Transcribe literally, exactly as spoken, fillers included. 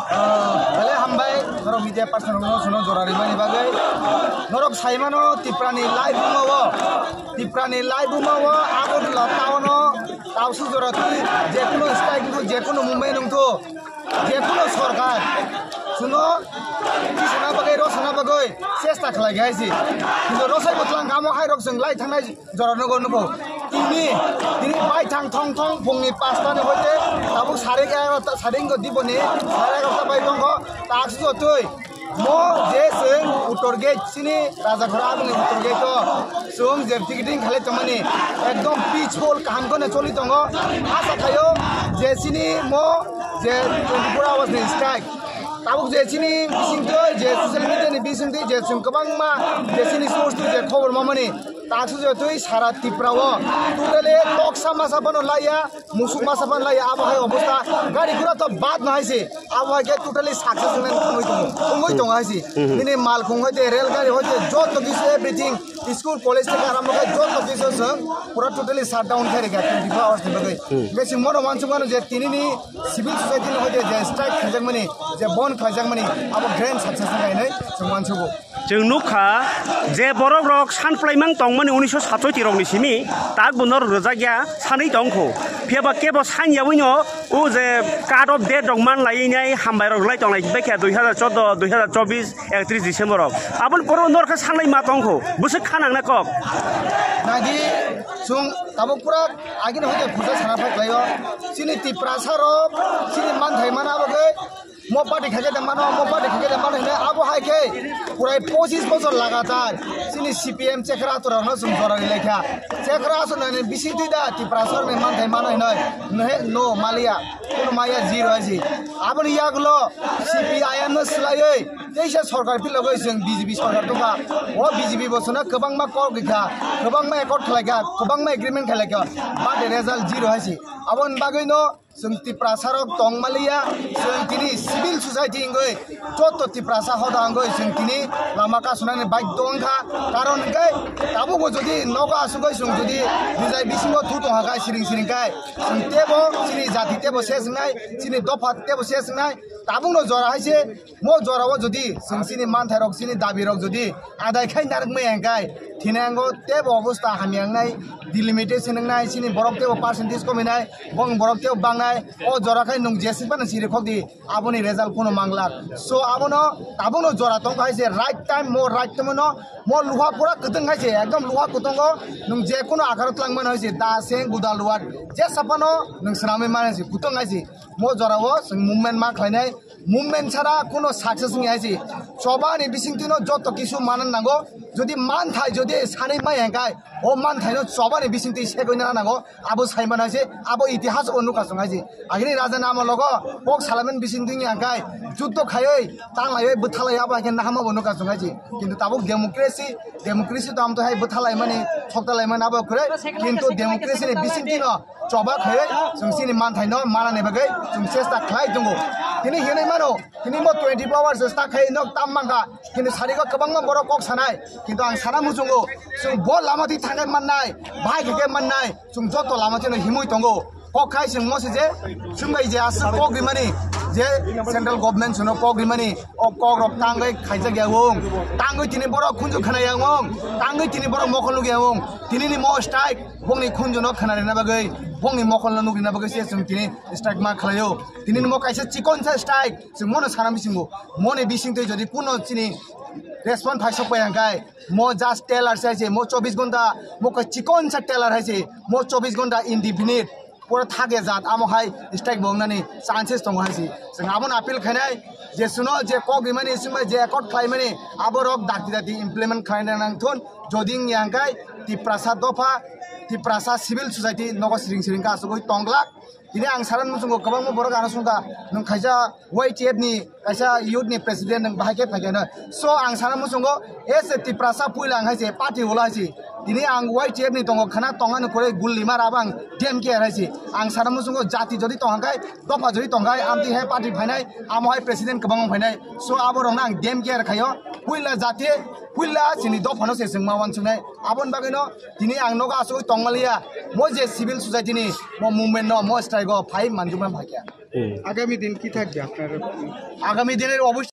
Belai hambai norok media person rokno sono jora rimani bagwi. Norok saimano Tiprani live buma o, Tiprani live buma o Agartala town o tausu jora twi jekunu strike wngthu, jekunu mumbai wngthu, jekunu sorkar sono tisana bagwi, rosana bagwi chesta khlai khe hai si. Kintu rosai bwtlang kamo hai rok chwng lai thangnai. Jora nogo nugo. Tini, tini bai thang thong thong phungni pasta ni hoite tabuk sari egarota, sari wngkha diboni, sari egarota bai tongkho, taksuk jotoi. Mo je chwng uttor gate, chini Rajakhor agini uttor gate o chwng je ticketing khalai tongmani, ekdom peaceful kaham kheno choli tongo. Asa khaio je chini mo je twenty-four hours ni strike. Tabuk je chini bisingtwi, je social media ni bisingtwi, je chwng kwbangma, je chini source twi je khobor mamani, taksuk jotoi sara Tripura o totally toksa masa phano laiya, musuk masa phano laiya, abo hai obostha, gari gura to bad no hai se, abo hai khe totally success wngwi tongo, wngwi tongo hai se. Nini malkhung hoite, rail gari hoite, joto kisu everything, school, college theke arambho khe joto kisu chwng pura totally shutdown khe rikha twenty-four hours ni bagwi. Hwnkhe chwng bono uansuk mano je tini ni civil society ni hoite je strike khaijakmani, je bon khaijakmani, abo grand success wngkha hinwi chwng uansugo. Chwng nukha je borok rok san pwlaimang tongmani unisho satoi rokni simi tak bo norok rwjakya sanwi tongkho. Phiyaba kebo sanya wino o je cut off date rok man lainai hambai rok lai tonglai baikha dui hazar chordo, dui hazar chobbish, ekatris December rok. Aboni poro norkha sanlai ma tongkho. Bwswk khanang na kok. Nagi chwng tabuk pura agini hoite phuja sana phai khlaio. Chini Tiprasa rok chini manthai mana bagwi mo party khaikhe de mano, mo party khaikhe de mano hinwi abo hai khe purai pochis bochor lagatar chini C P M chekra atorokno chwng jora ri laikha. Chekra aswk nani bising twi da Tiprasa rokni manthai mano hinwi. Nohe no maliya. Kono maya zero hai si. Aboni yagulo C P I M no swlaiwi teisa sorkar philogwi chwng B J P sorkar tongkha. O B J P bo chwngno kwbangma kok rikha, kwbangma accord khlaikha, kwbangma agreement khlaikha. But result zero hai si. Aboni bagwino chwng Tiprasa rok tongmaliya, chwng tini civil society wngwi joto Tiprasa hoda wngwi chwng tini lama kasunani baidhyo wngkha. Karon hwnkhe tabukbo jodi nogo asugwi chwng jodi nijai bisingo thu tongkha khe siring siring khe chwng tebo chini jati tebo ses wngnai, chini dopha tebo ses wngnai. Tabukno jora hai se, mo jorao jodi chwng chini manthairok, chini dabirok jodi adai khai narwkmaya hwnkhe, thinango tebo obostha hamya wngnai, delimitation wngnai, chini borok tebo percentage kominai, bong borok tebo bangnai, o jora khai nwng jeswk phano siri khok di, aboni result phano manglak. So, abono, tabukno jora tongkha hai se, right time, mo right time no, mo luha pura kwtwng hai se, ekdom luha kwtwngo, nwng je kono akaro twlang mano hai se, da seng guda luha, jesa phano nwng swnamwi mano hai se, kwtwng hai se. Mo jorao chwng movement ma khlainai, movement chara kuno success wngya hai se. Chobani bisingtwino joto kisu mana nango. Jodi manthai jodi sanwi maya hwnkhe, o manthaino chobani bisingtwi segwi nana nango. Abo sai mano hai se, abo itihas o nukha chwng hai se. Agini raja ni amologo kok salaimani bisingtwi wngya hwnkhe, juddo khaiwi, tanglaiwi, bwthalaiwi abo hai khe nahama bo nukha chwng hai se. Kintu tabuk democracy, democracy to amtwi hai bwthalaimani, soktalaimani abo kwrwi. Kintu democracy ni bisingtwino choba khaiwi chwng chini manthaino manani bagwi chwng chesta khlai tongo. Tini hinwi mano, tini mo twenty-four hours chesta khai nok tam mankha, kintu sarigo kwbangma borok kok sanai, kintu ang sana muchungo, chwng bo lama twi thangwi mannai, bahai khe mannai, chwng joto lama twino himwi tongo. Kok khai chwng mo se je, chwng bai je aswk kok rimani, je central government chwngno kok rimani, o kok rok tangwi khaijak ya wng, tangwi tini borok khunju khna ya wng, tangwi tini borok mokol nuk ya wng, tini ni mo strike, bongni khunjuno khna rina bagwi, bongni mokolno nuk rina bagwi se chwng tini strike ma khlaio. Tini ni mo kaisa chikon sa strike, chwng mono sana bisingo, moni bisingtwi jodi kuno chini respond phaisok pai hwnkhe, mo just teller se hai se, mo chobbish ghonta, mo koi chikon sa teller hai se, mo chobbish ghonta indefinite, pura thakya jat, amo hai strike bo wngnani chances tongo hai se. Chwng abono appeal khainai, je suno je kok rimani, chwngbai je accord khlaimani, abo rok dakti dakti implement khlaina nangthun, jodi wngya hwnkhe Tiprasa dopha, Tiprasa civil society nogo siring siring khe asugwi tonglak. Tini ang sana muchungo kwbangma borok ano sungkha, nwng khaisa Y T F ni kaisa youth ni president nwng bahai khe phaikha no. So ang sana muchungo as a Tiprasa puila ang hai se party ulo hai se. Tini ang Y T F ni tongo khana tongani kwrwi gulli mara abo ang D M K R hai se. Ang sana muchungo jati jodi tong hwnkhe, dopha jodi tong khai, amtwi hai party phainai, amo hai president kwbangma phainai. So abo rokno ang D M K R khaio. Puila jati, puila chini dophano se chwng ma wansuknai. Aboni bagwino tini ang nogo asugwi tongmaliya. Mo je civil society ni mo movement no mo strike o phai manjuma phaikya. Hmm. আগামী দিন কি থাকবে আপনার? আগামী দিনের অবশ্যই